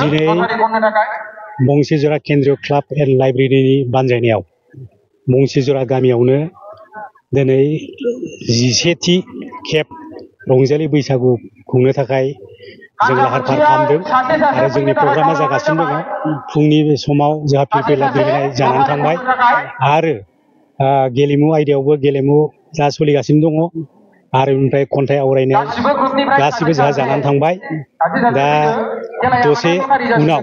दिनै बंसीजरा केन्द्रीय club and लाइब्रेरिनि बानजायनायाव बंसीजरा गामियावनो दिनै 11थि खेब रंजालि बैसागु खुंनो थाखाय जों लाहार फाहार खालामदों आरो जोंनि प्रग्रामा जागासिनो दङ। फुंनि समाव जोंहा फिरफिला गेलेनाय जानानै थांबाय आरो गेलेमु आयदायावबो गेलेमु जा सोलिगासिनो दङ आरो ओमफ्राय खन्थाइ आवरायनाय गासिबो जोंहा जानानै थांबाय। दा दसे उनाव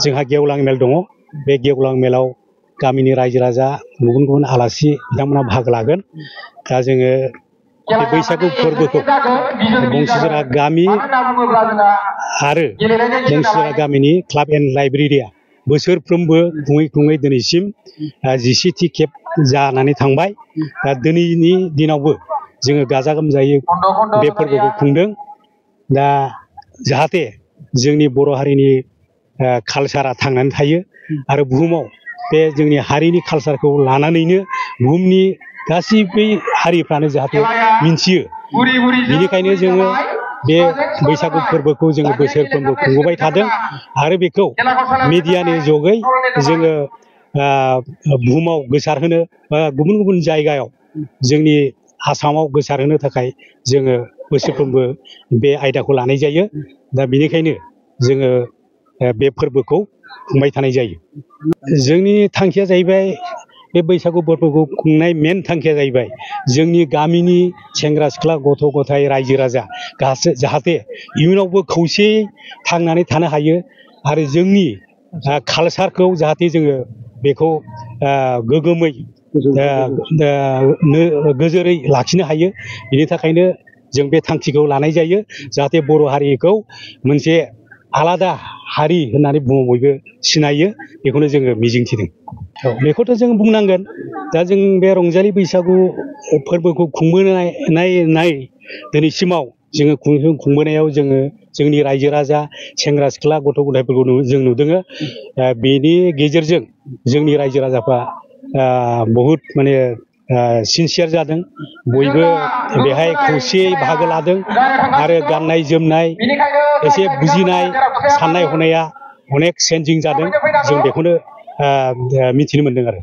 जोंहा गेवलां मेल दङ। बे गेवलां मेलाव गामिनि रायजो राजा गुबुन गुबुन आलासि बिथांमोना बाहागो लागोन। दा जोङो बे बैसागु फोरबोखौ बंसीजरा गामि आरो बंसीजरा गामिनि क्लाब एन्ड लाइब्रेरिया बोसोरफ्रोमबो खुङै खुङै दिनैसिम 11थि खेब जानानै थांबाय। दा दिनैनि दिनावबो जोङो गाजा गोमजायै बे फोरबोखौ खुंदों। दा जाहाथे जोंनि बर' हारिनि कालसारा थांनानै थायो आरो बुहुमाव बे जोंनि हारिनि कालसारखौ लानानैनो बुहुमनि गासैबो हारिफ्रानो जाहाथे मिन्थियो। बेनिखायनो जोङो बे बैसागु फोरबोखौ जोङो बोसोरफ्रोमबो खुंबोबाय थादों आरो बेखौ मिडियानि जगै जोङो बुहुमाव गोसारहोनो बा गुबुन गुबुन जायगायाव जोंनि आसामाव गोसारहोनो थाखाय जोङो बोसोरफ्रोमबो बे आयदाखौ लानाय जायो। दा बेनिखायनो जोङो बे फोरबोखौ खुंबाय थानाय जायो। जोंनि थांखिया जाहैबाय बे बैसागु फोरबोखौ खुंनाय मेन थांखिया जाहैबाय जोंनि गामिनि सेंग्रा सिख्ला गथ' गथाय रायजो राजा जाहाथे इयुनावबो खौसेयै थांनानै थानो हायो आरो जोंनि कालसारखौ जाहाथे जोङो बेखौ गोगोमै गोजोरै लाखिनो हायो। बेनि थाखायनो जों बे थांखिखौ लानाय जायो जाहाथे बर' हारिखौ मोनसे आलादा हारि होननानै बयबो सिनायो। बेखौनो जोङो मिजिंथिदों। बेखौथ' जों बुंनांगोन। दा जों बे रंजालि बैसागु फोरबोखौ खुंबोनाय दिनैसिमाव जोङो खुंबोनायाव जोङो जोंनि रायजो राजा सेंग्रा सिख्ला गथ' गथायफोरखौ जों नुदों। बेनि गेजेरजों जोंनि रायजो राजाफ्रा बहुद माने सिनसियार जादों। बयबो बेहाय खौसेयै बाहागो लादों आरो गाननाय जोमनाय एसे बुजिनाय साननाय हनाया अनेक चेन्जिं जादों। जों बेखौनो मिथिनो मोनदों आरो।